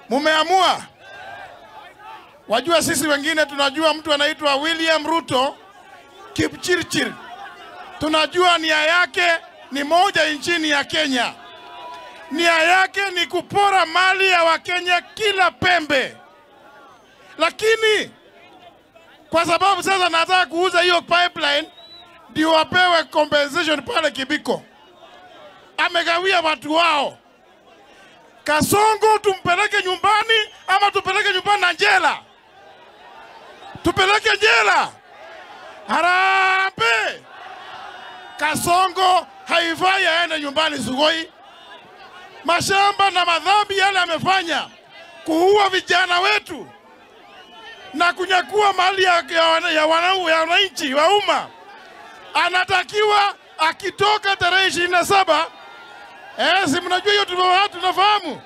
Mumeamua? Wajua sisi wengine tunajua mtu anaitwa William Ruto Kipchirchir. Tunajua nia yake ni moja nchini ya Kenya. Nia yake ni kupora mali ya Wakenya kila pembe. Lakini kwa sababu sasa nataka kuuza hiyo pipeline ndio wapewe compensation pale Kibiko, amegawia watu wao. Kasongo tumpeleke nyumbani ama tupeleke nyumbani na jela? Tupeleke jela. Harambee! Kasongo haifai aende nyumbani Sugoi. Mashamba na madhambi yale amefanya, kuua vijana wetu na kunyakua mali ya wananchi wa umma, anatakiwa akitoka tarehe 27, si mnajua hiyo, tunafahamu,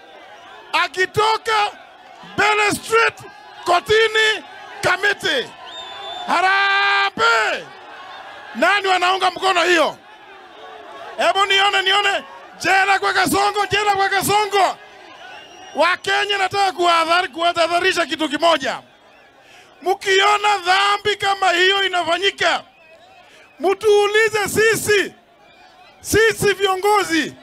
akitoka Bele Street kotini Kamiti. Harambee! Nani wanaunga mkono hiyo? Hebu nione. Jela kwa Kasongo, jela kwa Kasongo. Wakenya nataka kuwatahadharisha kitu kimoja. Mkiona dhambi kama hiyo inafanyika, mtuulize sisi. Sisi viongozi.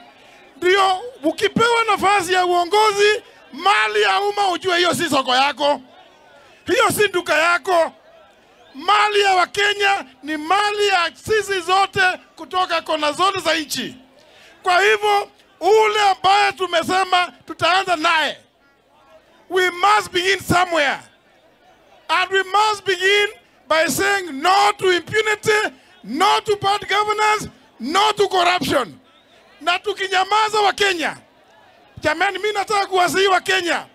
Ndio ukipewa nafasi ya uongozi, mali ya umma ujue hiyo si soko yako. Hiyo si duka yako. Mali ya Wakenya ni mali ya sisi zote kutoka kona zote za nchi. Kwa hivyo ule ambaye tumesema tutaanza naye, we must begin somewhere. And we must begin by saying no to impunity, no to bad governance, no to corruption. Na tukinyamaza Wakenya, jamani, mimi nataka kuwasihi Wakenya,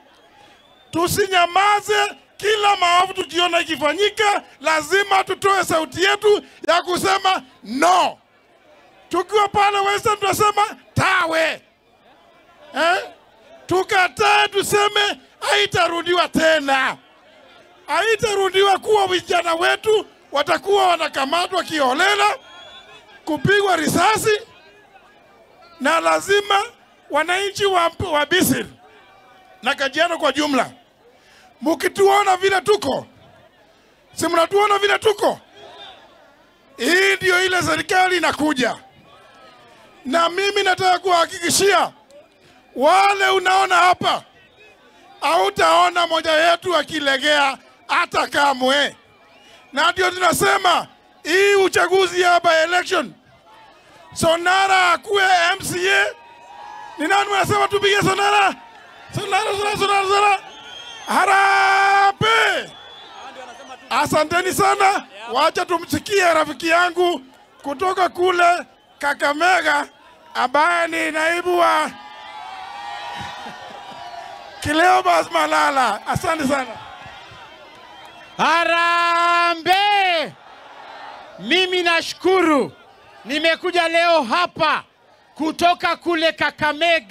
tusinyamaze. Kila maovu tukiona ikifanyika, lazima tutoe sauti yetu ya kusema no. Tukiwa pale Western tunasema tawe. Tukatae, tuseme haitarudiwa tena. Haitarudiwa kuwa vijana wetu watakuwa wanakamatwa kiholela, kupigwa risasi. Na lazima wananchi wa Bisir na Kajiado kwa jumla, mukituona vile tuko, si mnatuona vile tuko? Hii ndio ile serikali inakuja. Na mimi nataka kuhakikishia wale unaona hapa, hautaona moja yetu akilegea hata kamwe. Na ndio tunasema hii uchaguzi hapa election, Sonara akuwe MCA. Ni nani wanasema tupige Sonara? Sonara, Sonara, Sonara, Sonara. Harambee! Asanteni sana. Wacha tumsikie rafiki yangu kutoka kule Kakamega ambaye ni naibu wa Cleopas Malala. Asante sana. Harambee! Mimi nashukuru nimekuja leo hapa kutoka kule Kakamega.